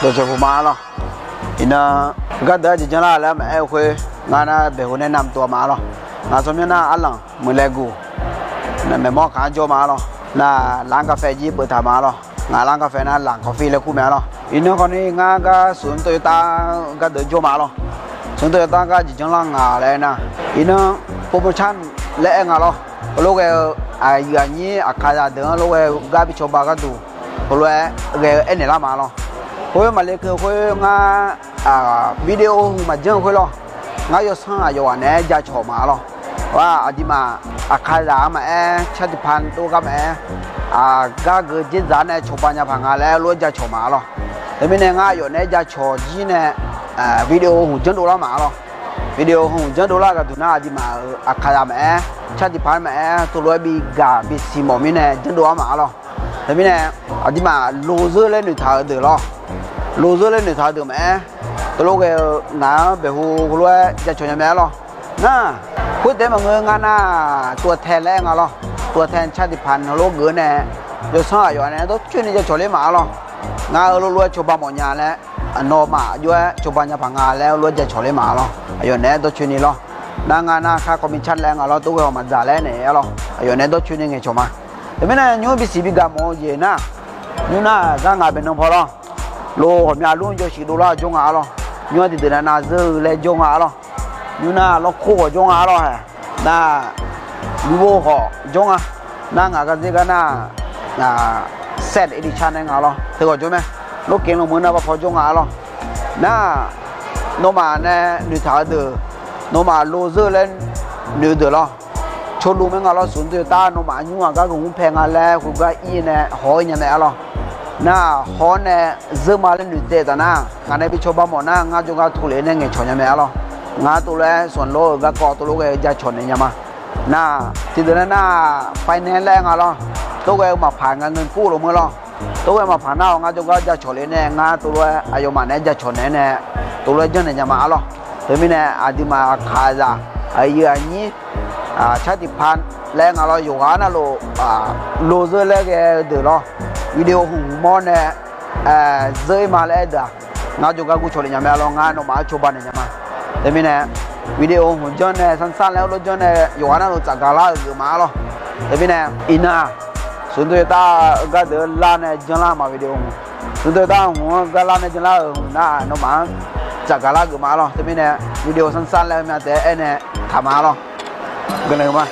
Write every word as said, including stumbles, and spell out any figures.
dawqcawq puq ma-a lawr. Iqnan gardeuq-anr jeq janrlar laer maqaer-eu khoer, ngar nar baeqhu nae namq tov-a ma-a lawr. Ngaq tsawrmyanr nar arlanq muiqlaeq guq, maeqmawr kaq-anr jawr ma-a lawr. Nar ร้านกาแฟ jir peuftaq ma-a lawr. Ngaq ร้านกาแฟ nar หลางคอฟฟี่ laer kur mae-a lawr. Iqnan khawf ni ngar gar ศูนย์โตโยต้า gardeuq jawr ma-a lawr. ศูนย์โตโยต้า gar jeq janrlar nga laer nar, iqnan โปรโมชั่น laer aer nga lawr. Heulof ghae-eu aqyuif aqnyir aqkaqzaq deuq-anr lof ghae-eu gar bi cawba gharduq, heulof-aer ghae-eu aernaeq lar ma-a lawr. Khoer maqle keuv khoer ngar video hmq maqjanr-eu khoer lawr, ngar yawsanr aqyawf ghaq naeq-aer jacawq ma-a lawr. Aqduimaf aqkaqzaq-anr maqaer, cartiqpa dov gar maqaer, aqgar geuq dzerdzaq nae cawba nya paq nga laer lof-aer jacawq ma-a lawr. Teumirnae ngar aqyawf naeq-aer jacawq jir nae video hmq janrdov lar ma-a lawr. Video hmq janrdov lar gharduq nar, aqduimaf-euq aqkaqzaq maqaer, cartiqpa maqaer, teulof-aer bi gaq bi siq mawf mirnae janrdov-ar ma-a lawr. Teumirnae aqduimaf lozeur laer noeqtaq-eu deuq lawr, lozeur laer noeqtaq-eu deuq maqaer, teulof ghae-eu ngaq-anr baeqhu heulof-aer jacawq nya mae-a lawr. Nar, khoertaef maqngeur ngar nar, ตัวแทน laer aer nga lawr. ตัวแทน cartiqpa heulof geuf nae, yawsanr aqyawf naeq-aer dawrcoeni jacawq ler ma-a lawr. Ngar heulof lof-aer cawba mawf nya laer, nawmaf jov-aer cawba nya paq nga laer heulof-aer jacawq ler ma-a lawr. Aqyawf naeq-aer dawrcoeni lawr. Nar ngar nar ค่าคอมมิชชั่น laer aer nga lawr, tov ghae-awq maqdzaq laer naeq-aer lawr. Aqyawf naeq-aer dawrcoeni ngaeqcawq ma. Teumirnae nymr bisiq bi gaq mawf-eu jeq nar, nymr nar gar ngaq baeqnan paw lawr. Lo ghawqmya lmr jawrshuif dovlar jawr nga-a lawr. Nymr-anr tiqdeuq nav nav zeur-eu laer jawr nga-a lawr. Nymr nar lawrkor ghawq jawr nga-a lawr hae. Nar, Vivo ghawq jawr nga. Nar ngaq gar dzer gar nar, set edition nae nga lawr, teughawq jawr mae. Lorkef lanmur nar ba paw jawr nga-a lawr. Nar, nawmaf nae noeqtaq-eu deuq, nawmaf lozeur laer noeq-eu deuq lawr. Cawluf mae nga lawr, ศูนย์โตโยต้า nawmaf nymr-aq gar geuq mr pae nga laer khoergar ir nae haw-ir nya mae-a lawr. Nar, haw-awr nae zeur ma laer noeqtsaev taf nar, ngaq nae bi cawba mawf nar, ngar jawrgar taqlef nae ngaeqcawq nya mae-a lawr. Ngar tov lof-aer sanqlof-eu garkawv tov lof ghae jacawq naeq nya ma. Nar, tiqdeuq nar nar, finance laer nga lawr. Tov ghae-eu maqpaq nga ngeur kur lawq meur lawr. Tov ghae maqpaq nar-awq, ngar jawrgar jacawq le nae ngar tov lof-aer aqyawfmaf naeq-aer jacawq naeq-aer nae, tov lof-aer janrnaeq nya ma-a lawr. Teumirnae aqduimaf aqkaqzaq, aqyuif aqnyir, cartiqpa laer nga lawr, yawqghaq navluf, lozeur laer ghae-eu deuq lawr, video hmq hmq mawr nae zeur-ir ma laer aer deuq-aq, ngar jawrgar gurcawq le nya mae-a lawr, ngar nawmaf-anr cawba naeq nya ma. Teumirnae video hmq janr nae sanrsar laer heulof janr nae yawqghaq navluf tsafgaq lar-euq geuf ma-a lawr. Teumirnae iqnan-aq, ศูนย์โตโยต้า gardeuq-eu lar nae janlar ma video hmq. ศูนย์โตโยต้า hmq-anr gar lar nae janlar-euq hmq nar nawmaf-anr tsafgaq lar geuf ma-a lawr. Teumirnae video sanrsar laer heumya taef-aer aer nae taq ma-a lawr. Guiqlanq ma.